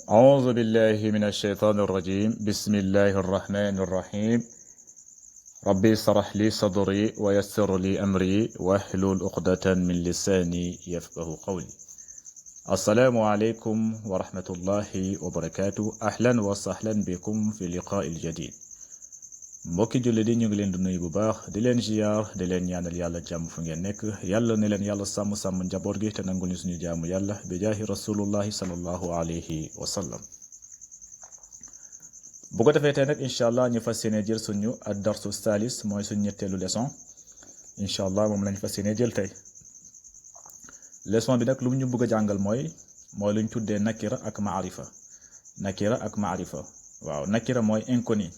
أعوذ بالله من الشيطان الرجيم بسم الله الرحمن الرحيم ربي اشرح لي صدري ويسر لي أمري واحلل عقدة من لساني يفقه قولي السلام عليكم ورحمة الله وبركاته أهلا وسهلا بكم في اللقاء الجديد mbokki julli di ñu ngi leen di nuyu bu baax di leen ziar di leen ñaanal yàlla jàmm fu ngeen nekk yàlla ne leen yàlla sàmm njaboot gi te nangul ñu suñu jaamu yàlla bi jaahi rasulullahi sallallahu alayhi wa sallam bu ko defee tey nag incha allah ñu fas yéene jël suñu ad darsu salis mooy suñu ñetteelu leçon incha allah moom lañ fas yéene jël tey leçon bi nag lu ñu bëgg a jàngal mooy luñ tuddee nakira ak maarifa waaw nakira mooy inconnu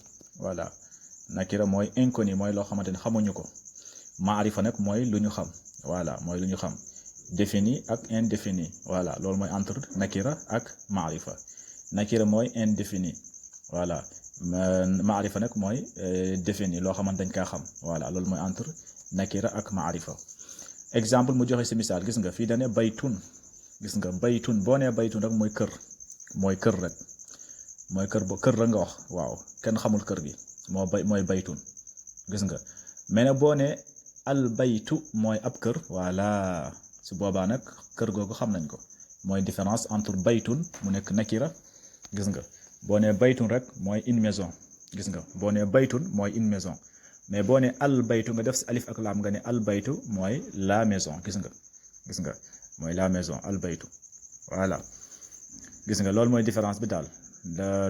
voilà nakira mooy inconnu mooy loo xamante ni xamuñu ko maarifa nag mooy lu ñu xam voilà mooy lu ñu xam défini ak indéfini voilà loolu mooy entre nakira ak maarifa nakira mooy indéfini voilà maarifa nag mooy défini loo xamante dañ kaa xam voilà loolu mooy entre nakira ak maarifa exemple mu joxe si misaal gis nga fii dane baytun gis nga baytun boo nee baytun rek mooy kër rek mooy kër kër la nga wax waaw kenn xamul kër gi mooy baytun gis nga mais nag boo ne al baytu mooy ab kër voilà su boobaa nag kër googu xam nañ ko mooy différence entre baytun mu nekk nakira gis nga boo ne baytun rek mooy une maison gis nga boo ne baytun mooy une maison mais boo ne al baytu nga def si alif ak laam nga ne al baytu mooy la maison gis nga mooy la maison al baytu voilà gis nga loolu mooy différence bi daal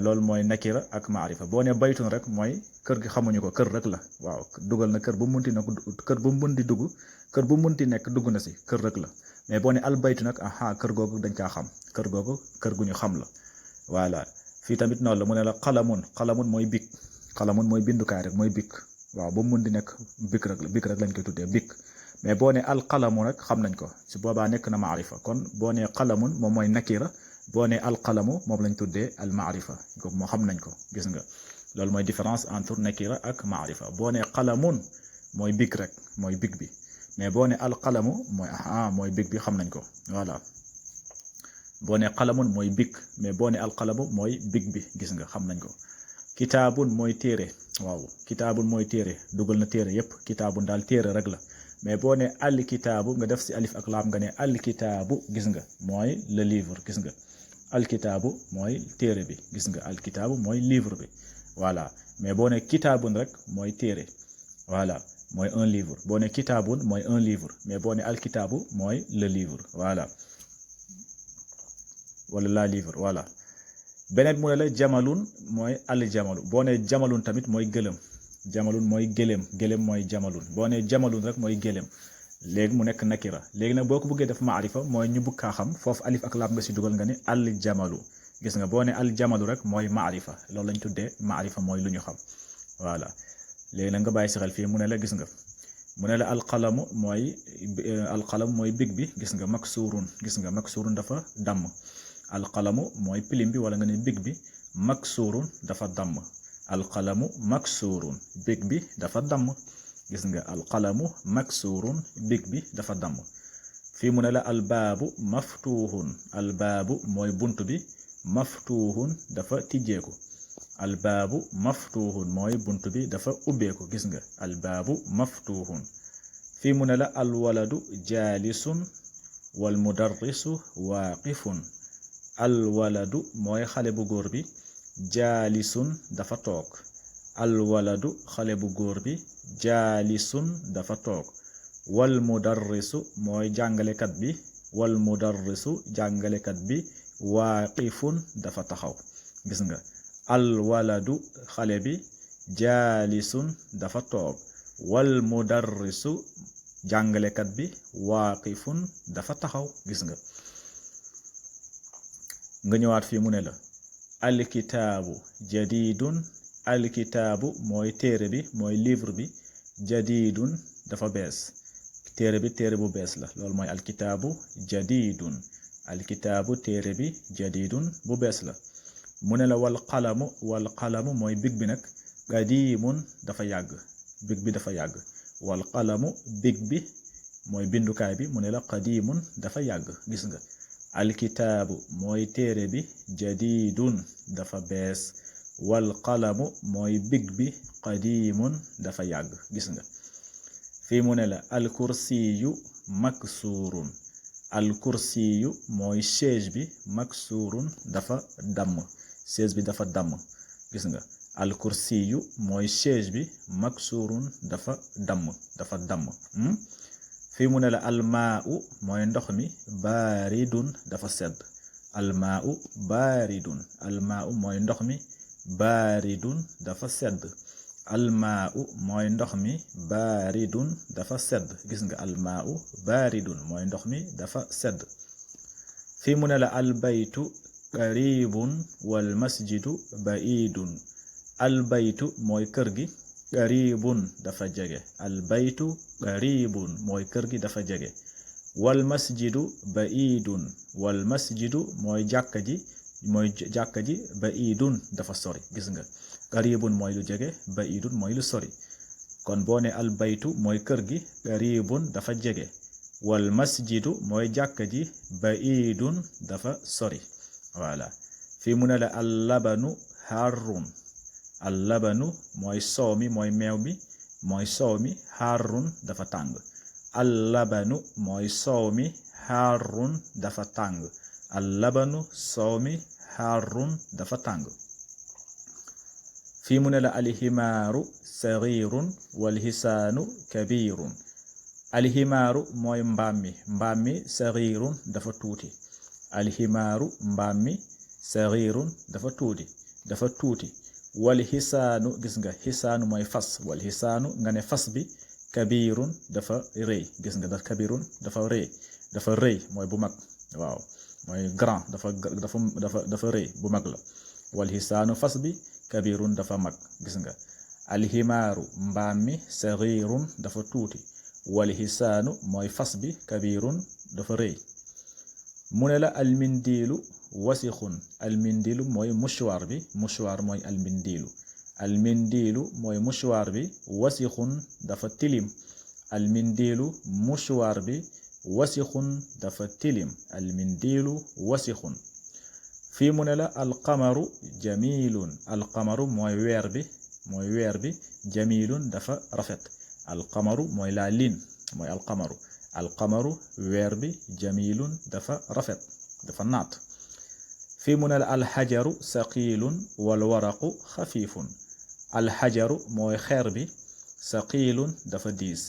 loolu mooy nakira ak maarifa boo ne baytun rek mooy kër gi xamuñu ko kër rek la waaw dugal na kër bu munti na kër bu munti dugg kër bu munti nekk dugg na si kër rek la mais boo ne al baytu nag aha kër googu dañ kaa xam kër googu kër gu ñu xam la voilà fii tamit noonu la mu ne la xalamun mooy bik xalamun mooy bindukaay rek mooy bik waaw bu munti nekk bik rek lañ koy tuddee bik mais boo ne al qalamu rek xam nañ ko su boobaa nekk na maarifa kon boo ne qalamun moom mooy nakira boo ne alqalamu moom lañ tuddee al maarifa moo xam nañ ko gis nga loolu mooy différence entre nakira ak maarifa boo ne qalamun mooy big rek mooy big bi mais boo ne alqalamu mooy big bi xam nañ ko voilà boo ne qalamun mooy big mais boo ne alqalamu mooy big bi gis nga xam nañ ko kitaabun mooy téere waaw kitaabun mooy téere dugal na téere yépp kitaabun daal téere rek la mais boo ne al kitaabu nga def si alif ak laam nga ne al kitaabu gis nga mooy le livre gis nga alkitaabu mooy téere bi gis nga alkitaabu mooy livre bi voilà mais boo ne kitaabun rek mooy téere voilà mooy un livre boo ne kitaabun mooy un livre mais boo ne alkitaabu mooy le livre voilà wala la livre voilà beneen mu ne la jamalun mooy al jamalu boo ne jamalun tamit mooy gëlëm jamalun mooy gëlëm mooy jamalun boo ne jamalun rek mooy gëlëm léegi mu nekk nakira léegi nag boo ko bëggee def maarifa mooy ñu bëgg kaa xam foofu alif ak laam nga si dugal nga ne al jamalu gis nga boo ne al jamalu rek mooy maarifa loolu lañ tuddee maarifa mooy lu ñu xam voilà léegi nag nga bàyyi si xel fii mu ne la gis nga mu ne la alqalamu mooy big bi gis nga maksurun dafa damm alqalamu mooy pilim bi wala nga ne big bi maksurun dafa damm alqalamu maksurun big bi dafa damm gis nga alqalamu maksurun big bi dafa damm fii mu ne la albaabu mooy bunt bi maftuhun dafa tijjeeku albaabu maftuhun mooy bunt bi dafa ubbeeku gis nga albaabu maftuhun fii mu ne la alwaladu jaalisun wal mudarrisu waaqifun alwaladu mooy xale bu góor bi jaalisun dafa toog alwaladu xale bu góor bi jaalisun dafa toog wal mudarrisu mooy jàngalekat bi waaqifun dafa taxaw gis nga alwaladu xale bi jaalisun dafa toog wal mudarrisu jàngalekat bi waaqifun dafa taxaw gis nga ñëwaat fii mu ne la alkitaabu jadidun alkitaabu mooy téere bi mooy livre bi jadidun dafa bees téere bu bees la loolu mooy alkitaabu téere bi jadidun bu bees la mu ne la wal qalamu mooy big bi nag qadimun dafa yàgg big bi dafa yàgg wal qalamu big bi mooy bindukaay bi mu ne la qadimun dafa yàgg gis nga alkitaabu mooy téere bi jadidun dafa bees wal qalamu mooy big bi qadimun dafa yàgg gis nga fii mu ne la alkursiyu maksurun alkursiyu mooy chaise bi maksurun dafa damm chaise bi dafa damm gis nga alkursiyu mooy chaise bi maksurun dafa damm fii mu ne la almaa'u mooy ndox mi baaridun dafa sedd almaa'u baaridun almaa'u mooy ndox mi baaridun dafa sedd almaa'u mooy ndox mi baaridun dafa sedd gis nga almaa'u baaridun mooy ndox mi dafa sedd fii mu ne la albaytu qaribun wal masjidu ba'idun albaytu mooy kër gi qaribun dafa jege albaytu qaribun mooy kër gi dafa jege wal masjidu ba'idun wal masjidu mooy jàkka ji ba'idun dafa sori gis nga qaribun mooy lu jege ba'idun mooy lu sori kon boo ne albaytu mooy kër gi qaribun dafa jege wal masjidu mooy jàkka ji ba'idun dafa sori voilà fii mu ne la allabanu harrun allabanu mooy soow mi mooy meew mi mooy soow mi harrun dafa tàng allabanu mooy soow mi harrun dafa tàng allabanu soow mi harrun dafa tàng fii mu ne la alhimaaru saghirun walhisaanu kabirun alhimaaru mooy mbaam mi saghirun dafa tuuti alhimaaru mbaam mi saghirun dafa tuuti wal hisaanu gis nga hisaanu mooy fas wal hisaanu nga ne fas bi kabirun dafa rëy gis nga da kabirun dafa rëy mooy bu mag waaw mooy grand dafa rëy bu mag la wal hisaanu fas bi kabirun dafa mag gis nga alhimaaru mbaam mi saghirun dafa tuuti wal hisaanu mooy fas bi kabirun dafa rëy mu ne la almindiilu wasixun almindiilu mooy mouchoir bi mouchoir mooy almindiilu mooy mouchoir bi wasixun dafa tilim almindiilu mouchoir bi wasixun dafa tilim almindiilu wasixun fii mu ne la alqamaru jamilun alqamaru mooy weer bi jamilun dafa rafet alqamaru mooy la lune mooy alqamaru weer bi jamilun dafa rafet dafa naat fii mu ne la alxajaru saqilun wal waraqu xafiifun alxajaru mooy xeer bi saqilun dafa diis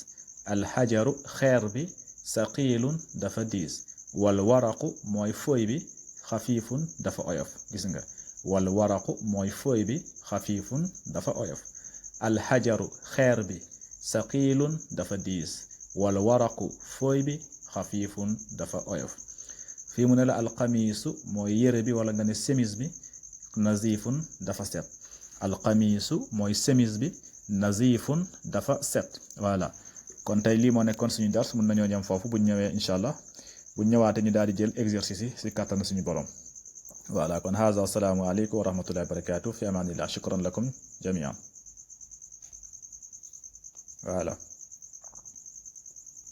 alxajaru xeer bi saqilun dafa diis wal waraqu mooy fooy bi xafiifun dafa oyof gis nga wal waraqu mooy fooy bi xafiifun dafa oyof alxajaru xeer bi saqilun dafa diis wal waraqu fooy bi xafiifun dafa oyof fii mu ne la alxamiisu mooy yére bi wala nga ne semis bi nazifun dafa set alxamiisu mooy semis bi nazifun dafa set voilà kon tey lii moo nekkoon suñu dars mun nañoo ñam foofu buñ ñëwee incha allah buñ ñëwaatee ñu daal di jël exercice yi si kàttan suñu borom voilà kon haza assalaamu aleykum wa rahmatullahi wa barakatuh fi amanillah shukran lakum jamian voilà